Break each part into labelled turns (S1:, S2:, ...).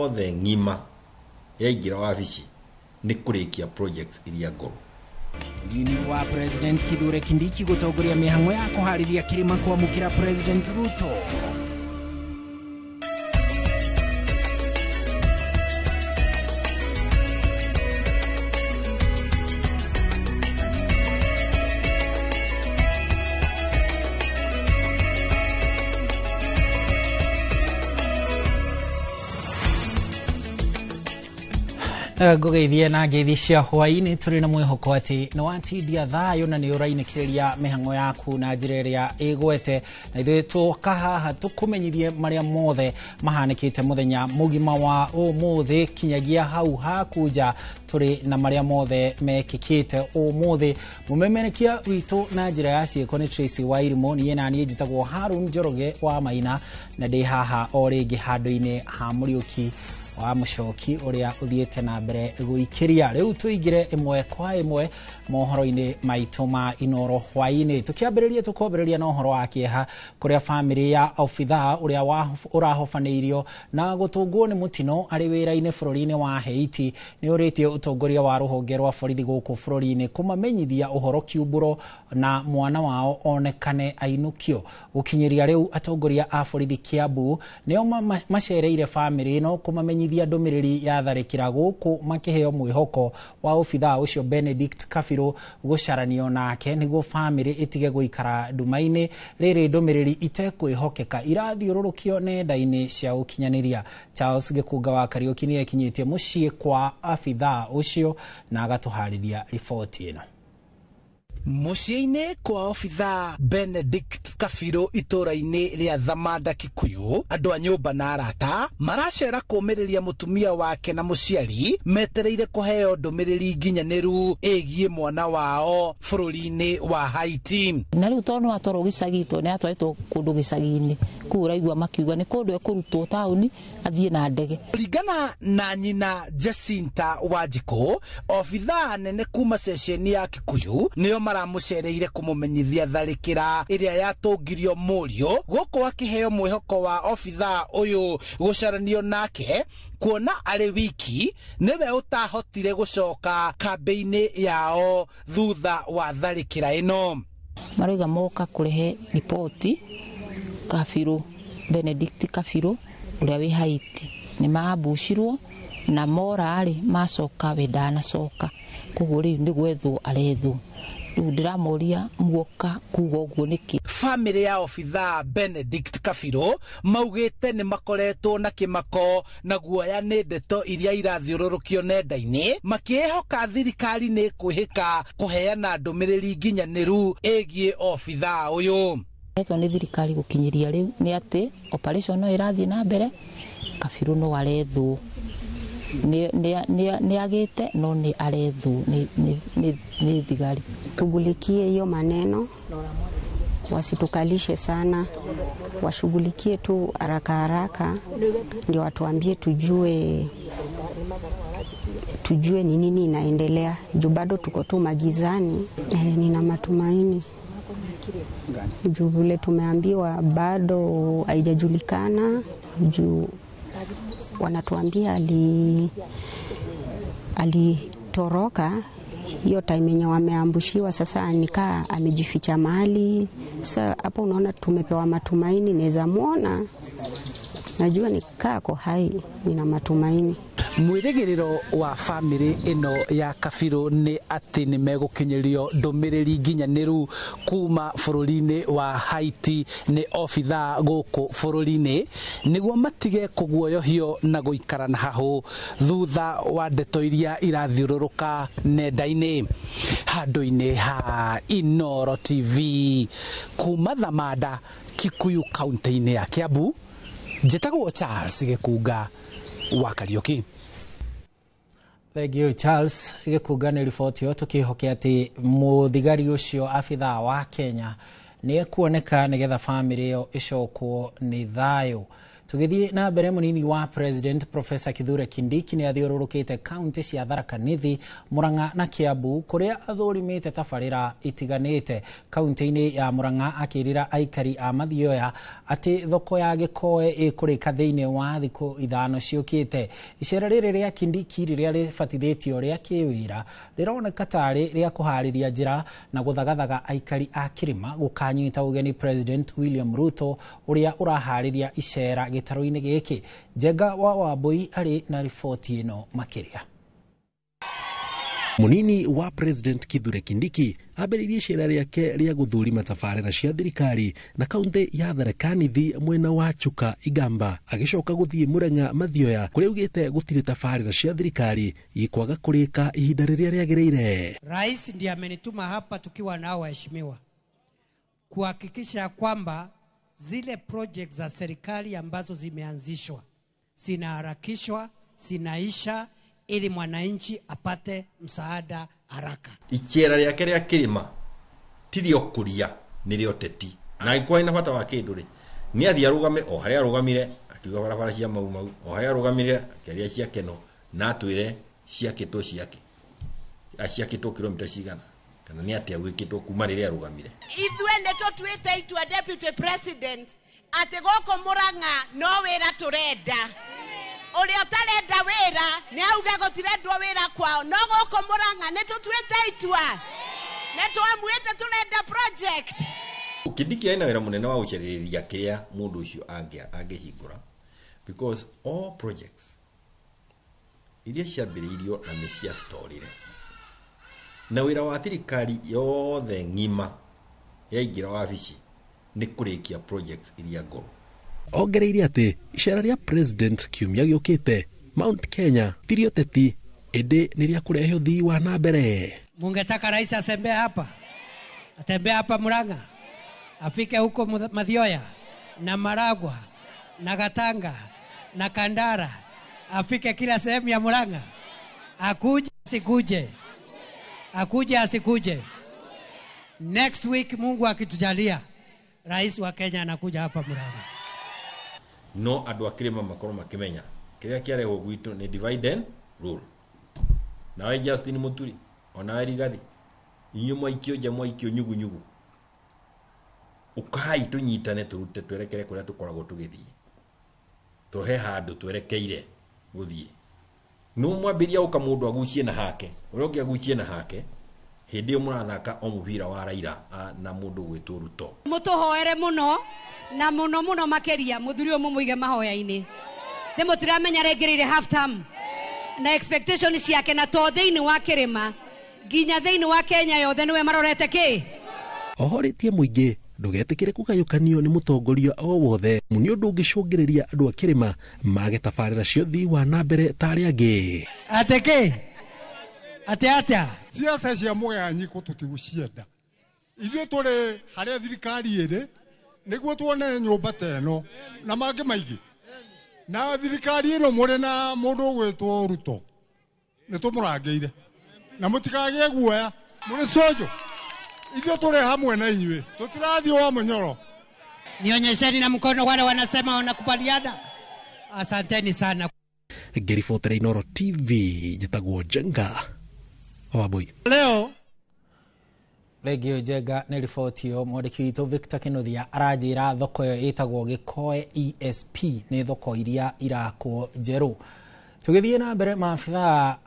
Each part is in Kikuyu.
S1: yothe ng'ima yaingĩra wabici nĩ kũrĩkia projects iria ngũrũ.
S2: Munini wa President Kithure Kindiki gũtongoria mĩhang'o ya kũharĩria kĩrĩma kwamũkĩra President Ruto. Ngũgeithie na ngeithi cia hwaĩ-inĩ tũrĩ na mwĩhoko atĩ nĩ watindia thayũ na nĩ ũrainĩkĩrĩria mĩhang'o yaku na njĩra ĩrĩa ĩgwete, na ithuĩ tũka haha tũkũmenyithie marĩa mothe mahanĩkĩte mũthenya mũgima wa ũmũthĩ kinyagia hau haku nja tũrĩ na marĩa mothe mekĩkĩte ũmũthĩ. Mũmemerekia witũ na njĩra ya ciĩko nĩ Tracy Wairimu, niĩ na niĩ njĩtagwo Harun Njoroge wa Maina, na ndĩ haha o rĩngĩ handũ-inĩ ha Mũriũki wa Mũcoki ũrĩa ũthiĩte na mbere gũikĩria. Rĩu tũingĩre ĩmwe kwa ĩmwe mohoro-inĩ maitũ ma Inoro hwaĩ-inĩ. Tũkĩambĩrĩria tũkwambĩrĩria na ũhoro wa kĩeha kũrĩa bamĩrĩ ya obithaa ũrĩa ũrahobanĩirio na gũtũngwo nĩ mũtino arĩ wĩra-inĩ bũrũri-inĩ wa Haiti nĩ ũrĩtie ũtongoria wa rũhonge rwa borithi gũkũ bũrũri-inĩ kũmamenyithia ũhoro kiumbũro na mwana wao onekane ainũkio. Gũkinyĩria rĩu atongoria a borithi Kiambu nĩo macereire bamĩrĩ ĩno kũmamenyithia ndũmĩrĩri ya tharĩkĩra gũkũ makĩheo mwĩhoko wa obithaa ũcio Benedict Kabiru gũcaranio nake nĩguo bamĩrĩ ĩtige gũikara nduma-inĩ rĩrĩ ndũmĩrĩri itekwĩhokeka irathiũrũrũkio nenda-inĩ cia ũkinyanĩria. Charles Gĩkunga wa Kariũki nĩ ekinyĩtie mũciĩ kwa abithaa ũcio na agatũharĩria riboti ĩno.
S3: Mũciĩ-inĩ kwa obithaa Benedict Kabiru itũũra-inĩ rĩa Thamanda Kikuyu, andũ a nyũmba na arata maracera kũũmĩrĩria mũtumia wake na mũciari metereire kũheo ndũmĩrĩri nginyanĩru ĩgiĩ mwana wao bũrũri-inĩ wa Haiti.
S4: Na rĩu tondũ nĩwatwarwo gĩcagi, tondũ nĩatwarĩtwo kũndũ gĩcagi-inĩ kũu ũraigua makiuga nĩ kũndũ ekũrutwo taũni athiĩ na ndege.
S3: Kũringana na nyina Jacinta Wanjikũ, obithaa nene kuma ceceni ya Kikuyu nĩo maramucereire kumumenyithia tharĩkĩra ĩrĩa yatũngirio mũriũ gũkũ akĩheo mwĩhoko wa obithaa ũyũ gũcaranio nake kuona arĩ wiki nĩwe ũtahotire gũcoka kambĩ-inĩ yao thutha wa tharĩkĩra ĩno.
S4: Marauga moka kũrehe riboti Kabiru, Benedict Kabiru ũrĩa wĩ Haiti nĩ maambucirwo na mora-rĩ macoka we ndanacoka, koguo rĩu nĩ gwethwo arethwo. Rĩu ndĩramũria muoka kuga ũguo nĩkĩ?
S3: Bamĩrĩ ya obithaa Benedict Kabiru maugĩte nĩ makoretwo na kĩmako na guoya nĩ ndeto iria irathiũrũrũkio nenda-inĩ, makĩĩhoka thirikari nĩ ĩkwĩhĩka kũheana ndũmĩrĩri nginyanĩru ĩgiĩ obithaa ũyũ.
S4: Etwo nĩ thirikari gũkinyĩria rĩu nĩ atĩ operation no ĩrathiĩ na mbere, Kabiru no arethwo, nĩ agĩte no nĩ arethwo nĩ thigari.
S5: Tushughulikie hiyo maneno, wasitukalishe sana, washughulikie tu haraka haraka ndio watuambie tujue ni nini inaendelea, juu bado tuko tu magizani. Nina matumaini juu vile tumeambiwa bado haijajulikana, juu wanatuambia alitoroka hiyo time yenye wameambushiwa, sasa nikaa amejificha mahali. Sasa hapo unaona tumepewa matumaini, naweza muona, najua nikaa ko hai, nina matumaini.
S3: Mwĩrĩgĩrĩro wa bamĩrĩ ĩno ya Kabiru nĩ atĩ nĩ megũkinyĩrio ndũmĩrĩri nginyanĩru kuma bũrũri-inĩ wa Haiti nĩ obithaa gũkũ bũrũri-inĩ nĩguo matige kũguoyohio na gũikara na hahũ thutha wa ndeto iria irathiũrũrũka nenda-inĩ. Handũ-inĩ ha Inoro TV kuma Thamanda Kikuyu kaunti-inĩ ya Kiambu, njĩtagwo Charles Gĩkunga wa Kariũki.
S2: Thank you Charles Gĩkunga nĩ riboti ĩyo, tũkĩhoke atĩ mũthigari ũcio abithaa wa Kenya nĩ ekuoneka nĩgetha bamĩrĩ ĩyo ĩcokwo nĩ thayũ. Tũgĩthiĩ na mbere, mũnini wa President Professor Kithure Kindiki nĩ athiũrũrũkĩte kaunti cia Tharaka Nithi, Murang'a na Kiambu kũrĩa athũrimĩte tabarĩra itiganĩte. Kaunti-inĩ ya Murang'a akĩrĩra aikari a Mathioya atĩ thoko ya Gĩkoe ĩkũrĩka thĩinĩ wa thikũ 5 ciũkĩte. Icera rĩrĩ rĩa Kindiki rĩrĩa rĩbatithĩtio rĩa kĩwĩra rĩroneka tarĩ rĩa kũharĩria njĩra na gũthagathaga aikari a kĩrĩma gũkanyita ũgeni President William Ruto ũrĩa ũraharĩria icera gĩtarũ-inĩ gĩkĩ. Njenga wa Wambui arĩ na riboti ĩno makĩria.
S6: Munini wa President Kithure Kindiki ambĩrĩirie icera rĩake rĩa gũthũrima tabarĩra cia thirikari na kaunti ya Tharaka Nithi mwena wa Chuka Igamba, agĩcoka gũthiĩ Murang'a Mathioya kũrĩa augĩte gũtirĩ tabarĩra cia thirikari ikwaga kũrĩka ihinda rĩrĩa rĩagĩrĩire.
S7: Rais ndiye amenituma hapa tukiwa nao waheshimiwa kuhakikisha kwamba zile project za serikali ambazo zimeanzishwa zinaharakishwa, zinaisha ili mwananchi apate msaada haraka.
S1: Icera rĩake rĩa kĩrĩma ti rĩa ũkũria, nĩ rĩa ũteti. Na angĩkorwo ena bata wa kĩndũ rĩ, nĩ athiĩ arũgame o harĩa arũgamire akiuga barabara cia Mau Mau, o harĩa arũgamire akĩaria cia Keno, na atwĩre ciakĩtwo ciake ciakĩtwo kilomita cigana kana nĩ atĩa gwĩkĩtwo kuma rĩrĩa arũgamire.
S8: Ithuĩ nĩ tũtuĩte itua Deputy President atĩ gũkũ Murang'a no wĩra tũrenda. Ũrĩa ũtarenda wĩra nĩ auge gũtirendwo wĩra kwao, no gũkũ Murang'a nĩ tũtuĩte itua, nĩ twamuĩte tũrenda project.
S1: Kindiki aina wĩra mũnene wa gũcerĩrĩria kĩrĩa mũndũ ũcio angĩhingũra, because all projects iria ciambĩrĩirio na nĩ ciastorire, na wĩra wa thirikari yothe ng'ima yaingĩra wabici nĩ kũrĩkia projects iria ngũrũ.
S6: Ongereire atĩ icera rĩa President kiumia gĩũkĩte Mount Kenya ti rĩa ũteti ĩndĩ nĩ rĩa kũrehe ũthii wa na mbere.
S7: Mungetaka rais asembee hapa, atembee hapa Murang'a, afike huko Mathioya na Maragwa na Gatanga na Kandara, afike kila sehemu ya Murang'a, akuje asikuje, akuje asikuje. Next week Mungu akitujalia, rais wa Kenya anakuja hapa Murang'a.
S1: No andũ a kĩrĩma makorwo makĩmenya kĩrĩa kĩarehwo gwitũ nĩ divide and rule. Nawe Justin Muturi onawe Rigathi, inyuĩ mwaikio nja, mwaikio nyugunyugu, ũkai tũnyitane tũrute twerekere kũrĩa tũkoragwo tũgĩthiĩ, tũhe handũ twerekeire gũthiĩ. No mwambĩria ũka mũndũ agucie na hake, ũrĩa ũngĩ agucie na hake, hĩndĩ ĩyo mũrathaka o mũbira wa Raila na mũndũ ũgwĩtwo Ruto.
S9: Mũtũhoere mũno na mũno mũno makĩria mũthuri ũyũ mũmũige mahoya-inĩ. Nĩ mũtiramenya rĩngĩrĩire half term na expectation ciake, na to thĩinĩ wa kĩrĩma nginya thĩinĩ wa Kenya yothe nĩwe marorete kĩ.
S6: Ohorĩtie mũingĩ ndũgetĩkĩre kũgayũkanio nĩ mũtongoria o wothe, nĩ ũndũ ũngĩcũngĩrĩria andũ a kĩrĩma mage tabarĩra cia ũthii wa na mbere ta arĩa angĩ.
S7: Atĩ kĩ? Atĩ atĩa?
S10: Siasa cia mũgayanyiko tũtigũcienda. Ithuĩ tũrĩ harĩa thirikari ĩrĩ nĩguo tuone nyũmba ta ĩno na mangĩ maingĩ. Na thirikari ĩno mũrĩ na mũndũ ũgwĩtwo Ruto nĩ tũmũrangĩire, na mũtikagĩe guoya, mũrĩ cojo. Ithuĩ tũrĩ hamwe na inyuĩ, tũtirathiĩ wa mũnyoro.
S7: Nionyesheni na mkono wale wanasema wanakubaliana. Asanteni sana.
S6: Ngĩribotera Inooro TV, njĩtagwo Njenga Wambui.
S7: Leo
S2: Rĩngĩ Njenga nĩ riboti ĩyo mwandĩki witũ Victor Kinuthia aranjĩra thoko ĩyo ĩtagwo Gĩkoe ESP nĩ thoko iria irakwo njerũ. Tũgĩthiĩ na mbere, maabithaa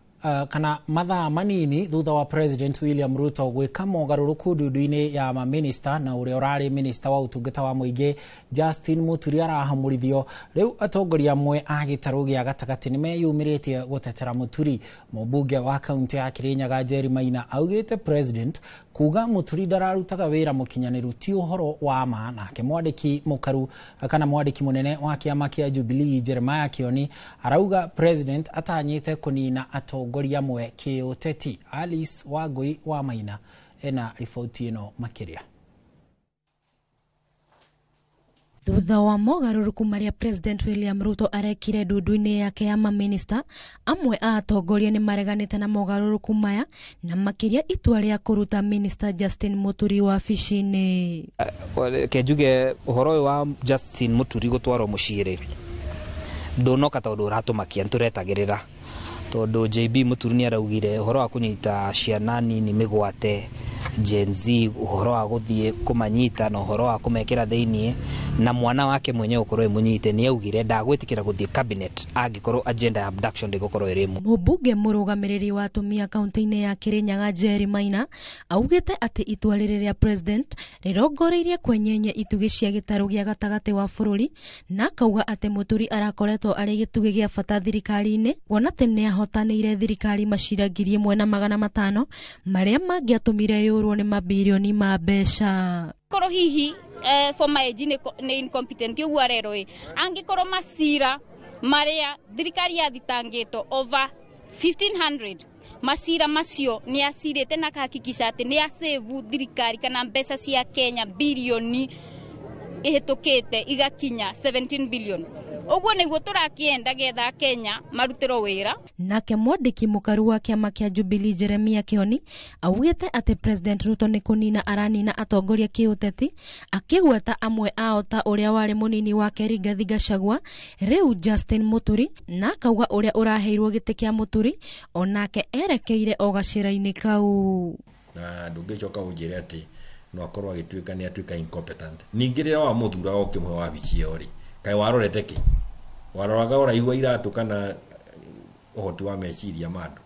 S2: kana mathaa manini thutha wa President William Ruto gwĩka mogarũrũku ndundu-inĩ ya maminista na ũrĩa ũrarĩ minista wa ũtungata wa mũingĩ Justin Muturi arahamũrithio, rĩu atongoria amwe a gĩtarũ gĩa gatagatĩ nĩ meyumĩrĩtie gũtetera Muturi. Mũmbunge wa kaunti ya Kirinyaga Jerry Maina augĩte President kuga Muturi ndararutaga wĩra mũkinyanĩru ti ũhoro wa ma. Nake mwandĩki mũkaru kana mwandĩki mũnene wa kĩama kĩa Jubilee Jeremiah Kioni arauga President atanyĩte kũnina atongoria amwe kĩũteti. Alice Wangui wa Maina ena riboti ĩno makĩria.
S11: Thutha wa mogarũrũku marĩa President William Ruto arekire ndundu-inĩ yake ya maminista, amwe a atongoria nĩ mareganĩte na mogarũrũku maya na makĩria itua rĩa kũruta Minister Justin Muturi wabici-inĩ.
S3: Reke njuge ũhoro ũyũ wa Justin Muturi gũtwarwo mũciĩ rĩ,
S12: Ndunoka tondu uratumakia nituretagirira tondu JB Muturi ni araugire uhoro wa kunyita ciana nini migwate Gen Z, uhoro wa guthie kumanyita na uhoro wa kumekira thiini na mwana wake mwenyewe ukorwo munyite, ni augire ndagwitikira guthie cabinet angikorwo agenda ya abduction ndigukorwo iri mu.
S11: Mũmbunge mũrũgamĩrĩri wa atumia kaunti-inĩ ya Kirinyaga Jerry Maina augĩte atĩ itua rĩrĩ rĩa president rĩrongoreirie kwenyenyia itugĩ cia gĩtarũ gĩa gatagatĩ wa bũrũri, na akauga atĩ Mũturi arakoretwo arĩ gĩtugĩ gĩa bata thirikari-inĩ kuona atĩ nĩahotanĩire thirikari macira 1500 marĩa mangĩatũmire yũrwo nĩ mabirioni ma mbeca.
S13: Korwo hihi former AG nĩ incompetent ũguo arerwo ĩ, angĩkorwo macira marĩa thirikari yathitangĩtwo over 1500 macira macio nĩ acirĩte na akahakikisha atĩ nĩ asave thirikari kana mbeca cia Kenya bilioni ihĩtũkĩte igakinya 17 billion. Ũguo nĩguo tũrakĩenda getha Kenya marutĩrwo wĩra.
S11: Nake mwandĩki mũkaru wa kĩama kĩa Jubilee Jeremia Kĩoni augĩte atĩ President Ruto nĩ kũnina aranina atongoria kĩũteti, akĩgweta amwe ao ta ũrĩa warĩ mũnini wake Rigathi Gachagua, rĩu Justin Muturi, na akauga ũrĩa ũraheirwo gĩtĩ kĩa Muturi onake erekeire o gacĩra-inĩ kau.
S1: Na ndũngĩcoka ũnjĩre atĩ no akorwo agĩtuĩka nĩ atuĩka incompetent. Ningĩ rĩrĩa wamũthura ũkĩmũhe wabici ĩyo rĩ, kaĩ warorete kĩ? Waroraga ũraihu wa iratũ kana ũhoti wa meciria ma andũ?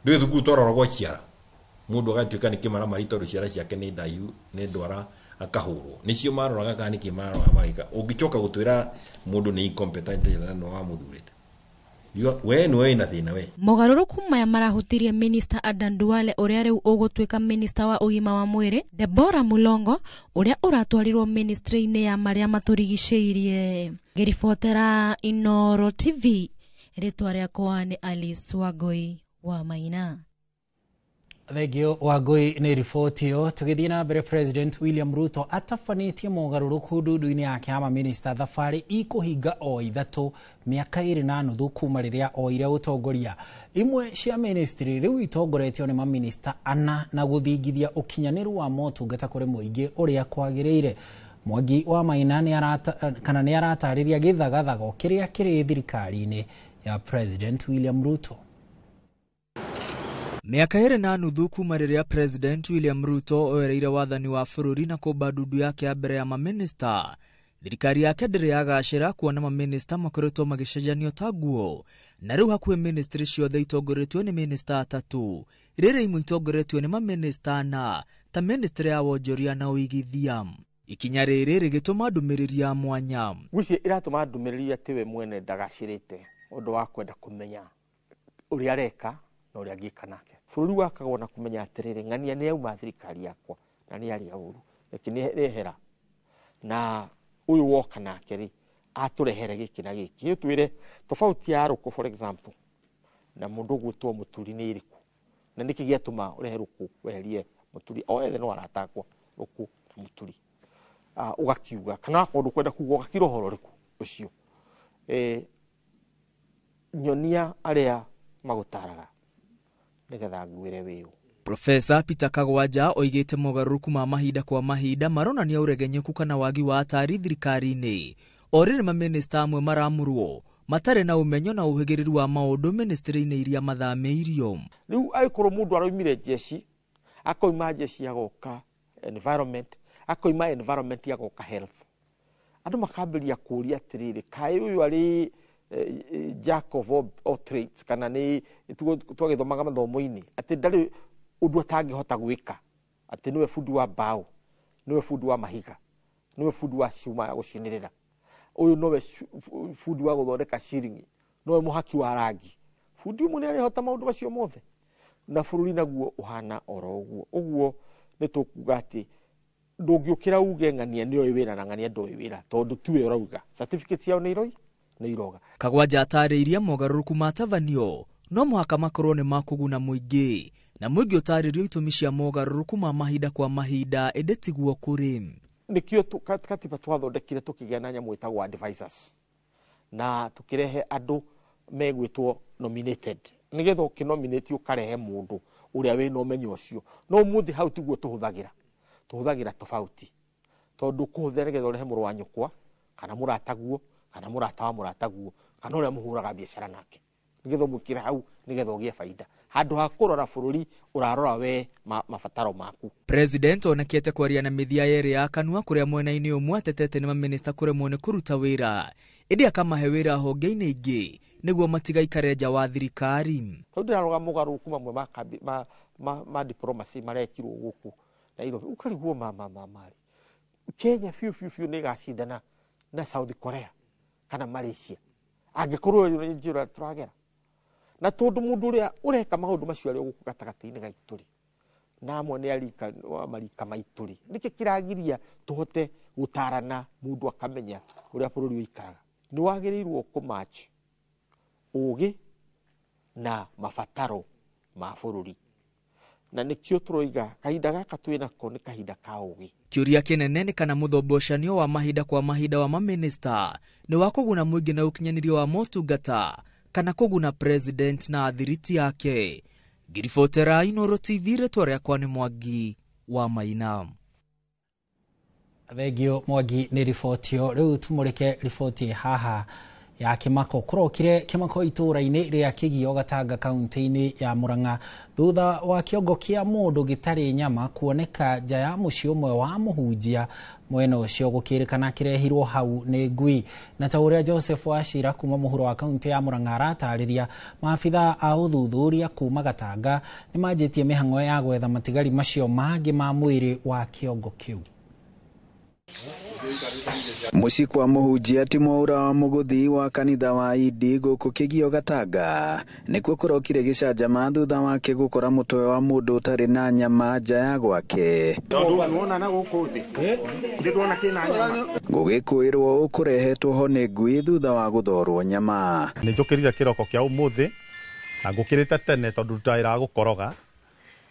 S1: Ndũĩ thukuru twaroragwo ciara, mũndũ agatuĩka nĩ kĩmaramari tondũ ciara ciake nĩ ndaihu, nĩ ndwara, akahũrwo. Nĩcio maroraga kana nĩkĩ maroraga magĩka. Ũngĩcoka gũtwĩra mũndũ nĩ incompetent na nĩ wamũthurĩte, we nĩwe wĩna thĩna we.
S11: Mogarũrũku maya marahutirie Minister Adan Duale ũrĩa rĩu ũgũtuĩka Minister wa ũgima wa mwĩrĩ, Deborah Mulongo ũrĩa ũratwarirwo ministry-inĩ ya marĩa matũrigicĩirie. Ngĩribotera Inooro TV, rĩtwa rĩakwa nĩ Alice Wangui wa Maina.
S2: Thengio Wangui nĩ riboti ĩyo. Tũgĩthiĩ na mbere, President William Ruto atabanĩtie mogarũrũku ndundu-inĩ yake ya maminista thabarĩ ikũhinga o 3 mĩaka 2.5 kuma rĩrĩa oire ũtongoria. Imwe cia ministry rĩu itongoretio nĩ maminista 4 na gũthingithia ũkinyanĩru wa motungata kũrĩ mũingĩ ũrĩa kwagĩrĩire. Mwangi wa Maina nĩ aratarĩria gĩthagathago kĩrĩa kĩrĩ thirikari-inĩ ya President William Ruto.
S14: Mĩaka 2.5 kuma rĩrĩa President William Ruto oereire wathani wa bũrũri na kũmba ndundu yake ya mbere ya maminista, thirikari yake ndĩrĩ yagacĩra kuona maminista makoretwo magĩcenjanio ta nguo, na rĩu hakuhĩ ministry ciothe itongoretio nĩ minista 3, rĩrĩ imwe itongoretio nĩ maminista 4 ta ministry ya wonjoria na ũigithia. Ikinya rĩrĩ rĩgĩtũma ndũmĩrĩri ya mwanya.
S15: Ngwĩciria ĩratũma ndũmĩrĩri atĩ we mwene ndagacĩrĩte ũndũ wa kwenda kũmenya ũrĩa areka na ũrĩa angĩka nake. Bũrũri wakagwo na kũmenya atĩrĩrĩ, ng'ania nĩ yauma thirikari yakwa na nĩ yaria ũru, reke nĩehera, na ũyũ woka nake rĩ atũrehere gĩkĩ na gĩkĩ. Twĩre tofauti ya Rũkũ for example na mũndũ ũgwĩtwo Mũturi nĩ ĩrĩkũ, na nĩkĩ gĩatũma ũrehe Rũkũ weherie Mũturi? O ethe no aratakwa Rũkũ na Mũturi, ũgakiuga kana akorwo ndũkwenda kuuga ũgakira ũhoro ũrĩkũ ũcio. Nyonia arĩa magũtaraga nĩgetha ngwĩre wĩũ.
S14: Profesa Peter Kagwanja oigĩte mogarũrũku ma mahinda kwa mahinda maronania ũregenyũku kana wagi wa atari thirikari-inĩ. O rĩrĩ maminista amwe maramũrwo matarĩ na ũmenyo na ũhĩgĩrĩru wa maũndũ ministry-inĩ iria mathamĩirio.
S15: Rĩu angĩkorwo mũndũ araumire jeshi, akoima jeshi agoka environment, akoima environment agoka health, andũ makambĩrĩria kũũria atĩrĩrĩ, kaĩ ũyũ arĩ jack of all trades, kana nĩ twagĩthomaga mathomo-inĩ atĩ ndarĩ ũndũ atangĩhota gwĩka, atĩ nĩwe bundi wa mbaũ, nĩwe bundi wa mahiga, nĩwe bundi wa cuma ya gũcinĩrĩra, ũyũ nowe bundi wa gũthondeka ciringi, nowe mũhaki wa rangi. Bundi ũmwe nĩarĩhota maũndũ macio mothe, na bũrũri naguo ũhana oro ũguo. Ũguo nĩ tũkuga atĩ ndũngĩũkĩra uge ng'ania nĩoĩ wĩra na ng'ania ndoĩ wĩra, tondũ tiwe ũrauga. Certificate ciao nĩ iroi nĩ iroga.
S14: Kagwanja atarĩirie mogarũrũku matabanio no mũhaka makorwo nĩ makũguna mũingĩ, na mũingĩ ũtarĩrio itũmi cia mogarũrũku ma mahinda kwa mahinda, ĩndĩ tiguo kũrĩ.
S15: Nĩkĩo katiba twathondekire tũkĩgĩa na nyamũ ĩtagwo advisors, na tũkĩrehe andũ megwĩtwo nominated, nĩgetha ũkĩnominate ũkarehe mũndũ ũrĩa wĩna ũmenyo ũcio. No ũmũthĩ hau tiguo tũhũthagĩra, tũhũthagĩra tofauti, tondũ kũhũthĩra nĩgetha ũrehe mũrũ wa nyũkwa kana mũrataguo kana mũrata wa mũrataguo kana ũrĩa mũhũraga biacara nake nĩgetha ũmwĩkĩre hau nĩgetha ũgĩe baida handũ ha kũrora bũrũri ũrarora we mabataro maku.
S14: President onekete kwaria na mĩthia yerĩ ya kanua kũrĩa mwena-inĩ ũmwe atetete nĩ mamĩnĩsta kũremwo nĩ kũruta wĩra ĩndĩ akamahe wĩra honge-inĩ ingĩ nĩguo matigaikare nja wa thirikari.
S15: Rĩu ndĩrarora mogarũrũku mamwe ma diplomacy marekirwo gũkũ Nairobi ũkarigwo ma Kenya biũ biũ biũ nĩ ĩgacindana na South Korea kana Malaysia angĩkorwo ĩyo nĩ njĩra tũragera na tondũ mũndũ ũrĩa ũreka maũndũ macio arĩ gũkũ gatagatĩ-inĩ gaitũ rĩ na amwe nĩ arika marika maitũ rĩ nĩkĩ kĩragiria tũhote gũtarana mũndũ akamenya ũrĩa bũrũri ũikaraga. Nĩ wagĩrĩirwo kũmatch ũgĩ na mabataro ma bũrũri na nĩkĩo tũroiga kahinda gaka twĩnako nĩ kahinda ka ũgĩ.
S14: Kĩũria kĩnene nĩ kana mũthombocanio wa mahinda kwa mahinda wa mamĩnĩsta nĩ wa kũguna mũingĩ na ũkinyanĩrio wa motungata kana kũguna president na athiriti yake. Ngiribotera Inooro TV, rĩtwa rĩakwa nĩ Mwangi wa Maina.
S2: Thengio Mwangi nĩ riboti ĩyo. Rĩu tumũrĩke riboti haha ya kĩmako. Kũrokire kĩmako itũũra-inĩ rĩa Kĩgio Gatanga kaunti-inĩ ya Murang'a thutha wa kĩongo kĩa mũndũ gĩtarĩ nyama kuoneka nja ya mũciĩ ũmwe wa mũhunjia mwena ũcio gũkĩrĩkana kĩrehirwo hau nĩ ngui. Na ta ũrĩa Joseph Wachira kuma mũhuro wa kaunti ya Murang'a aratarĩria, maabithaa a ũthuthuria kuma Gatanga nĩ manjĩtie mĩhang'o ya gwetha matigari macio mangĩ ma mwĩrĩ wa kĩongo kĩu.
S16: Mũciĩ kwa mũhunjia ti Mwaura wa Mũgũthi wa kanitha wa Idi gũkũ Kĩgio Gatanga nĩkuo kũrokire gĩcanjama thutha wake gũkora mũtwe wa mũndũ ũtarĩ na nyama nja ya gwake. Gũgĩkũĩrwo ũkũrehetwo ho nĩ ngui thutha wa gũthorwo nyama.
S17: Nĩ njũkĩrire kĩroko kĩa ũmũthĩ na ngũkĩrĩte tene tondũ ndutaga gũkoroga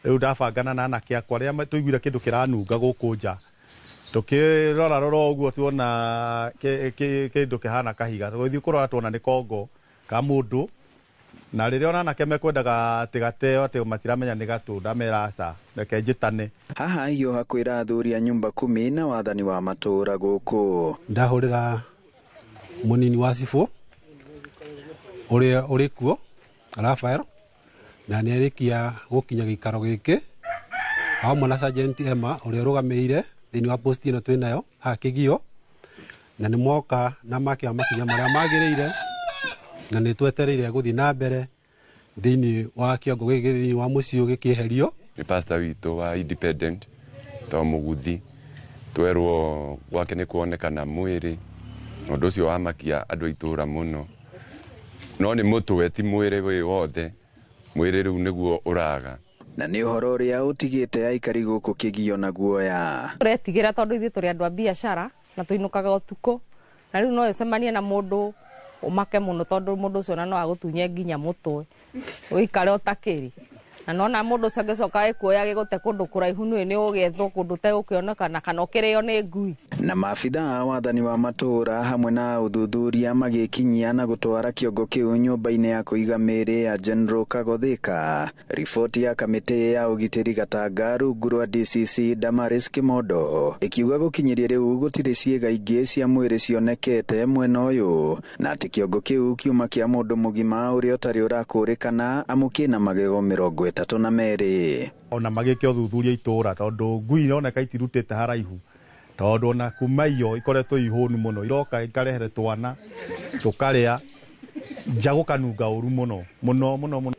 S17: rĩu ndabangana na anake akwa arĩa tũiguire kĩndũ kĩranunga gũkũ nja tukirora rora ũguo tuona kĩndũ kĩhana kahiga tũgĩthiĩ kũrora tuona nĩ kongo ka mũndũ na rĩrĩa ona anake mekwendaga atĩ gateo atĩ matiramenya nĩ gatũ ndamera aca reke njĩtane.
S16: Haha hiũha kwĩra athuri a nyumba kumi na wathani wa matũũra gũkũ.
S18: Ndahũrĩra mũnini wa cibũ ũrĩa ũrĩ kuo Rafael na nĩarĩkia gũkinya gĩikaro gĩkĩ hamwe na Sergeant Emma ũrĩa ũrũgamĩrĩire thĩinĩ wa posti ĩno twĩ nayo haha Kĩgio na nĩ moka na makĩoya makinya marĩa magĩrĩire na nĩ twetereire gũthiĩ na mbere thĩinĩ wa kĩongo gĩkĩ thĩinĩ wa mũciĩ ũyũ gĩkĩeherio.
S19: Nĩ pastor witũ wa Independent to Mũguthi twerwo gwake nĩ kuonekana mwĩrĩ ũndũ ũcio wamakia andũ a itũũra mũno no nĩ mũtwe ti mwĩrĩ wĩ wothe mwĩrĩ rĩu nĩguo ũraga.
S16: Na nĩ ũhoro ũrĩa ũtigĩte aikari gũkũ Kĩgio na guoya.
S20: Tũretigĩra tondũ ithuĩ tũrĩ andũ a biacara na tũinũkaga ũtukũ na rĩu no ũcemanie na mũndũ ũmake mũno tondũ mũndũ ũcio ona no agũtunye nginya mũtwe ũikare ũtakĩrĩ na nona mũndũ ũcio angĩcoka agĩkuoya agĩgũte kũndũ kũraihu nĩ ũgĩethwo kũndũ ũtegũkĩonekana kana ũkĩrĩo nĩ ngui.
S16: Na maabithaa a wathani wa matũũra hamwe na ũthuthuria magĩkinyia na gũtwara kĩongo kĩu nyũmba-inĩ ya kũiga mĩĩrĩ ya General Kagothika. Riboti ya kamĩtĩ ya ũgitĩri Gatanga rungu rwa DCC Damaris Kimondo ĩkiuga gũkinyĩria rĩu gũtirĩ ciĩga ingĩ cia mwĩrĩ cionekete mwena ũyũ na atĩ kĩongo kĩu kiuma kĩa mũndũ mũgima ũrĩa ũtarĩ ũrakũrĩkana amu kĩna magego 32.
S17: Ona magĩke ũthuthuria itũũra tondũ ngui ironeka itirutĩte haraihu tondũ ona kuma iyo ikoretwo ihũnu mũno iroka ikarehere twana tũkarĩa nja gũkanunga ũru mũno mũno mũno mũno.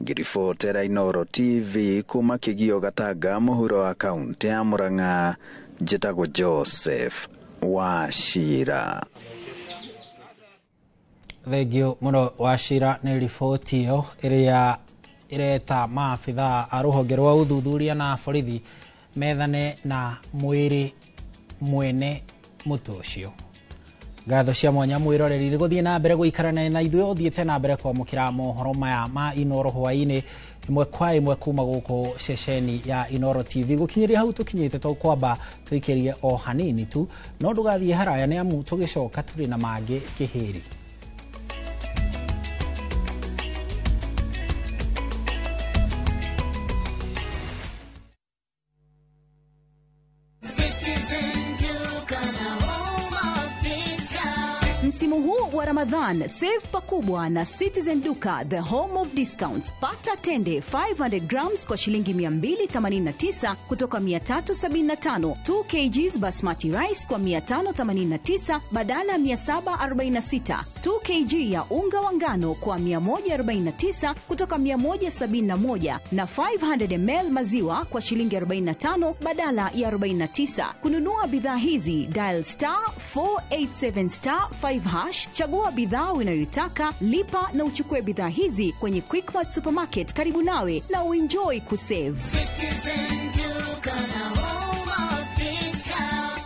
S16: Ngiribotera Inooro TV kuma Kĩgio Gatanga mũhuro wa kaunti ya Murang'a, njĩtagwo Joseph Wachira.
S2: Thengio mũno Wachira nĩ riboti ĩyo ĩrĩa ĩreta maabithaa a rũhonge rwa ũthuthuria na borithi methane na mwĩrĩ mwene mũtwe ũcio. Ngatho cia mwanya mwĩroreri gũthiĩ na mbere gũikarana na ithuĩ ũthiĩte na mbere kwamũkĩra mohoro maya ma Inooro hwaĩ-inĩ ĩmwe kwa ĩmwe kuma gũkũ ceceni ya Inooro TV. Gũkinyĩria hau tũkinyĩte tũkwamba tũikĩrie o hanini tu no ndũgathiĩ haraya nĩ amu tũgĩcoka tũrĩ na mangĩ kĩhĩri.
S21: Citizen Tukana. Msimu huu wa Ramadhan, save pakubwa na Citizen Duka, the home of discounts. Pata tende 500 grams kwa shilingi 289 kutoka 375, 2 kgs basmati rice kwa 589 badala 746, 2 kg ya unga wa ngano kwa 149 kutoka 171 na 500 ml maziwa kwa shilingi 45 badala ya 49. Kununua bidhaa hizi dial star 487 star 5 hash, chagua bidhaa unayoitaka, lipa na uchukue bidhaa hizi kwenye Quickmart Supermarket karibu nawe na uenjoy kusave.
S22: Citizen Duka, the home of discount.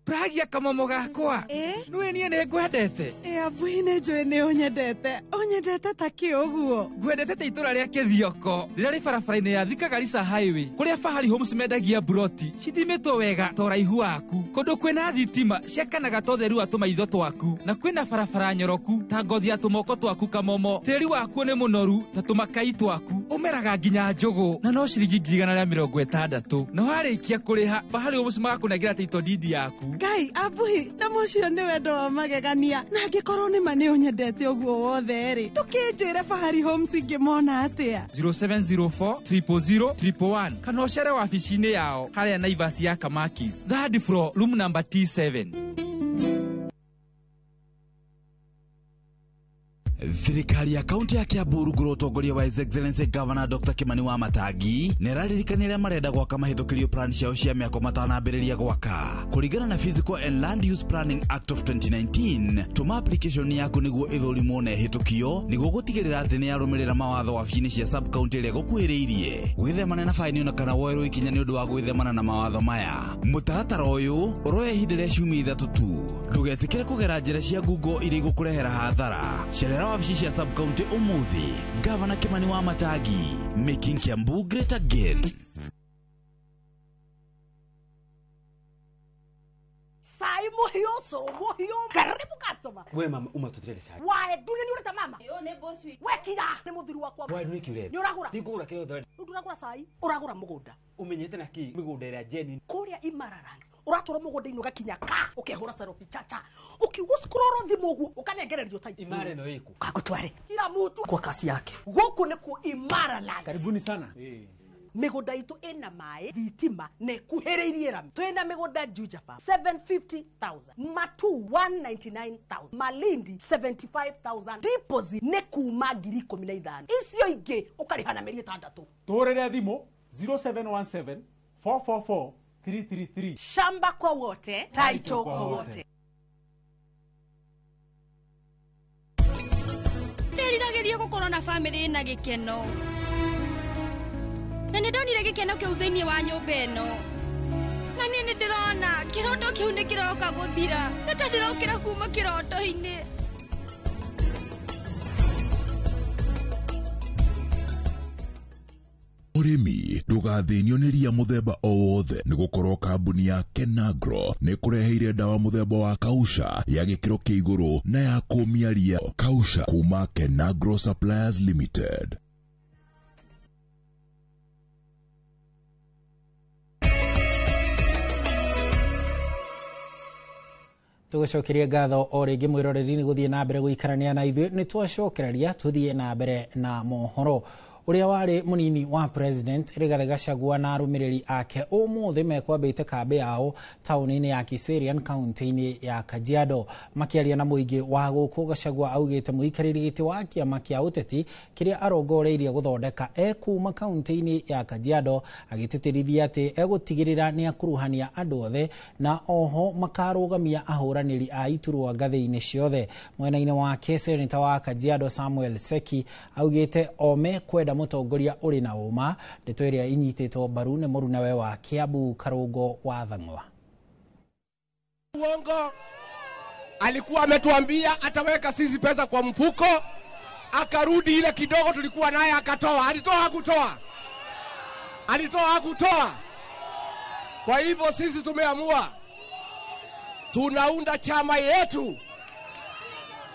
S23: Pragia kamomo gakwa. Nĩũĩ niĩ nĩ ngwendete.
S24: Abuhi nĩ njũĩ nĩ ũnyendete. Ũnyendete ta kĩ ũguo?
S23: Ngwendete ta itũra rĩa Kĩthioko rĩrĩa rĩ barabara-inĩ ya Thika Garissa Highway kũrĩa Fahari Homes mendagia mburoti cithimĩtwo wega ta ũraihu waku, kũndũ kwĩna thitima ciakanaga ta ũtheru wa tũmaitho twaku, na kwĩna barabara nyoroku ta ngothi ya tũmoko twaku kamomo. Tĩri wakuo nĩ mũnoru ta tũmakai twaku, ũmeraga nginya njũgũ na no ciringi 160,000. Na warĩkia kũrĩha Fahari Homes magakũnengera title deed yaku.
S24: Ngai abuhi na mũcio nĩ wendo wa magegania, na angĩkorwo nĩ ma nĩ ũnyendete ũguo wothe rĩ, ndũkĩnjĩre Fahari Homes ingĩmona atĩa?
S23: 0704 000 111 kana ũcere wabici-inĩ yao harĩa Naivas ya Kamakis, third floor, room number T7.
S25: Thirikari ya kaunti ya Kiambu rungu rwa ũtongoria wa His Excellency Governor Dr. Kimani wa Matangi nĩ ĩraririkania arĩa marenda gwaka mahĩtũkĩrio plan ciao cia mĩako matanambĩrĩria gwaka. Kũringana na Physical and Land Use Planning Act of 2019, tũma application yaku nĩguo ĩthũrimwo na ĩhĩtũkio nĩguo gũtigĩrĩra atĩ nĩ yarũmĩrĩra mawatho wabici-inĩ cia sub county ĩrĩa ĩgũkuhĩrĩirie. Wĩthemane na faini ona kana woerwo ikinya nĩ ũndũ wa gwĩthemana na mawatho maya. Mũtaratara ũyũ ũroya ihinda rĩa ciumia 3 tu. Ndũgetĩkĩre kũgera njĩra cia Google iria igũkũrehera hathara. Cerera wabici cia sub county ũmũthĩ. Gavana Kimani wa Matangi, making Kiambu great again.
S26: Sai muhiyo soro muhiyo karibu customer.
S27: We mama uma tutirere cai.
S26: Wae ndune ni ureta mama.
S27: Yo ne boss wi.
S26: We kira ni muthuri wakwa.
S27: Wae ndune kiure.
S26: Ni uragura.
S27: Ndikugura kiro thore.
S26: Nduragura cai, uragura mugunda.
S27: Umenyete na ki migunda ira genuine.
S26: Kuria Imaralands. Uratwara mugunda-inĩ ugakinya ka ukehura selfie chacha. Ukiugo scroll thimu uguo ukanengererio tai.
S27: Imara no iku.
S26: Kagutware. Kila mtu kwa kasi yake. Guku ni ku Imaralands.
S27: Karibuni sana.
S26: Migunda itu ina maĩ, thitima na ĩkuhĩrĩirie rami. Twĩna mĩgũnda Juja Farm 750,000, Matu 199,000, Malindi 75,000. Deposit nĩ kuma 15,000. Icio ingĩ ũkarĩha na mĩeri 6.
S27: Tũhũrĩre thimũ 0717 444 333.
S26: Shamba kwa wote, title kwa wote.
S28: Ndĩriragĩria gũkorwo na famĩlĩ ĩna gĩkeno. Na nĩ ndonire gĩkeno kĩu thĩinĩ wa nyũmba ĩno. Na niĩ nĩ ndĩrona kĩroto kĩu nĩ kĩroka gũthira. Nĩ ta ndĩrokĩra kuma kĩroto-inĩ.
S29: Mũrĩmi ndũgathĩnio nĩ ria mũthemba o wothe nĩ gũkorwo kambuni ya Kenagro nĩ kũreheire ndawa mũthemba wa Kausha ya gĩkĩro kĩa igũrũ na ya kũmia ria. Kausha kuma Kenagro Suppliers Limited.
S2: Tũgũcokeria ngatho o rĩngĩ mwĩroreri nĩ gũthiĩ na mbere gũikarania na ithuĩ. Nĩ twacokereria tũthiĩ na mbere na mohoro. Ũrĩa warĩ mũnini wa president Rigathĩ Gachagua na arũmĩrĩri ake ũmũthĩ mekwambĩte kambĩ yao taũni-inĩ ya Kiserian kaunti-inĩ ya Kajiado. Makĩaria na mũingĩ wa gũkũ, Gachagua augĩte mũikarĩri gĩtĩ wa kĩama kĩa ũteti kĩrĩa arongoreirie gũthondeka ekuma kaunti-inĩ ya Kajiado, agĩtĩtĩrithia atĩ egũtigĩrĩra nĩ akuruhania andũ othe na oho makarũgamia ahũranĩri a iturwa ngathĩ-inĩ ciothe. Mwena-inĩ wake seneta wa Kajiado Samuel Seki augĩte o mekwenda mũtongoria ũrĩ na ũma, ndeto ĩrĩa inyitĩtwo mbaru nĩ mũrunawe wa Kiambu Karũngo wa Thang'wa.
S30: Uongo. Alikuwa ametuambia ataweka sisi pesa kwa mfuko, akarudi ile kidogo tulikuwa naye akatoa. Alitoa hakutoa? Alitoa hakutoa? Kwa hivyo sisi tumeamua tunaunda chama yetu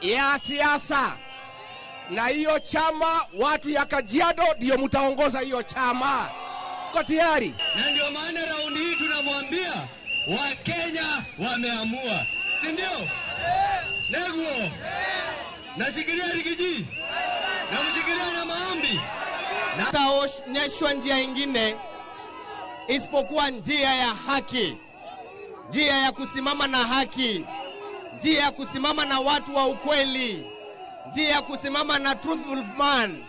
S30: ya siasa. Na hiyo chama watu ya Kajiado ndio mtaongoza hiyo chama. Kwa tayari.
S3: Na ndio maana raundi hii tunamwambia Wakenya wameamua, si ndio? Neguo nashikilia Rigiji, namshikilia na maombi.
S30: Taonyeshwa njia ingine isipokuwa njia ya haki, njia ya kusimama na haki, njia ya kusimama na watu wa ukweli, njia ya kusimama na truthful man.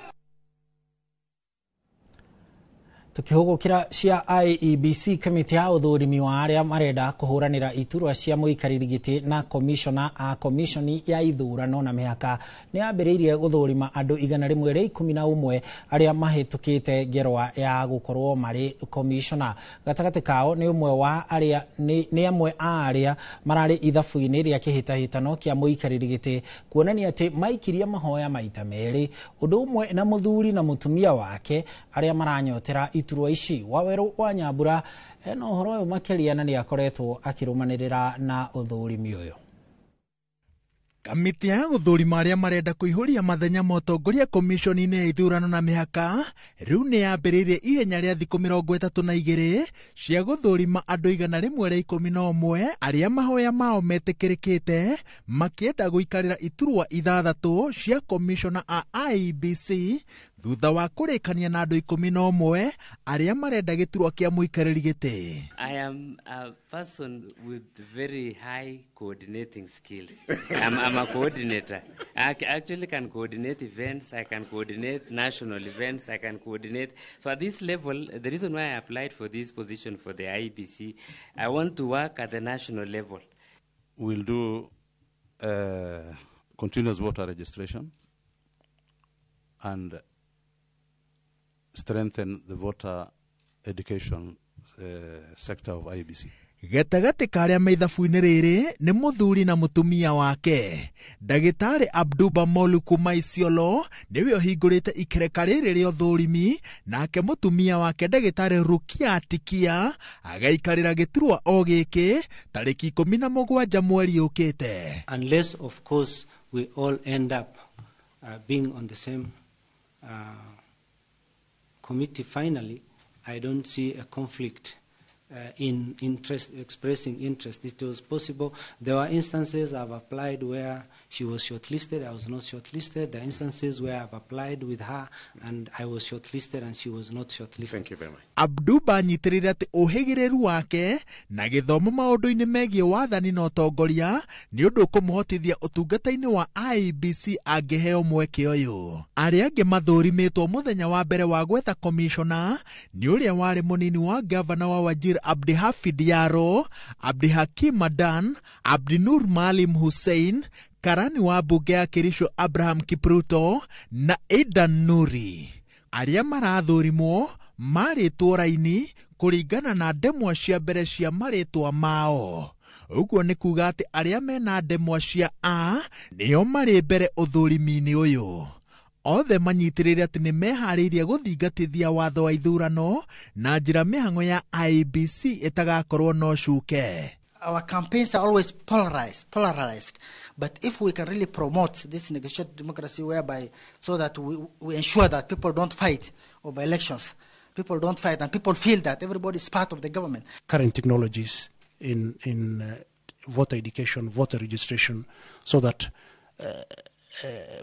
S2: Tukihugukira cia IEBC kamiti ya uthurimi wa aria marenda kuhuranira iturwa cia muikariri giti na komishona a komishoni ya ithurano na mihaka ni yambiriirie guthurima andu 111 aria mahitukite ngerwa ya gukorwo mari komishona. Gatagati kao ni umwe wa aria ni amwe a aria marari ithabu-ini ria kihitahitano kia muikariri giti kuonania ati maikirie mahoya maita meri undu umwe na muthuri na mutumia wake aria maranyotera iturwa ici. Waweru wa Nyambura ena uhoro uyu makiria na niakoretwo akirumanirira na uthurimi uyu.
S25: Kamiti ya guthurima aria marenda kuihuria mathenya ma utongoria komishoni-inĩ ya ithurano na mĩhaka rĩu nĩ yambĩrĩirie ihenya rĩa thikũ 32 cia gũthũrima andũ 111 arĩa mahoya mao metĩkĩrĩkĩte makĩenda gũikarĩra iturwa 6 cia komishona a IEBC thutha wa kũrĩkania na andũ 11 arĩa marenda gĩturwa kĩa mũikarĩri gĩtĩ.
S4: I am a person with very high coordinating skills. I'm a coordinator. I actually can coordinate events, I can coordinate national events, I can coordinate. So at this level, the reason why I applied for this position for the IEBC, I want to work at the national level.
S5: We'll do continuous voter registration and strengthen the voter education sector of IEBC.
S25: Gatagatĩ ka arĩa me ithabu-inĩ rĩrĩ nĩ mũthuri na mũtumia wake. Ndagĩtarĩ Abduba Molu kuma Isiolo nĩwe ũhingũrĩte ikereka rĩrĩ rĩa ũthũrimi, nake mũtumia wake ndagĩtarĩ Rukia Atikia agaikarĩra gĩturwa o gĩkĩ tarĩki 17 mweri ũkĩte.
S6: Unless of course we all end up being on the same committee finally, I don't see a conflict in interest, expressing interest. It was possible. There were instances I've applied where she was shortlisted, I was not shortlisted. There are instances where I've applied with her and I was shortlisted and she was not shortlisted.
S5: Thank you very much.
S25: Abduba anyitĩrĩire atĩ ũhĩgĩrĩru wake na gĩthomo maũndũ-inĩ megiĩ wathani na ũtongoria nĩ ũndũ ũkũmũhotithia ũtungata-inĩ wa IEBC angĩheo mweke ũyũ. Arĩa angĩ mathũrimĩtwo mũthenya wa mbere wa gwetha komishona nĩ ũrĩa warĩ mũnini wa gavana wa Wajir Abdihafid Yaro, Abdihakim Adan, Abdinur Maalim Hussein, karani wa bunge ya Kericho Abraham Kipruto na Aidan Nuri. Arĩa marathũrimwo marĩtwo raini kũringana na ndemwa cia mbere cia marĩtwa mao. Ũguo nĩ kuga atĩ arĩa mena ndemwa cia A nĩo marĩ mbere ũthũrimi-inĩ ũyũ. Othe manyitĩrĩire atĩ nĩ meharĩirie gũthingatithia watho wa ithurano na njĩra mĩhang'o ya IEBC ĩtagakorwo na ũcuke.
S7: Our campaigns are always polarized. But if we can really promote this negotiated democracy whereby so that we ensure that people don't fight over elections, people don't fight and people feel that everybody is part of the government.
S8: Current technologies in voter education, voter registration, so that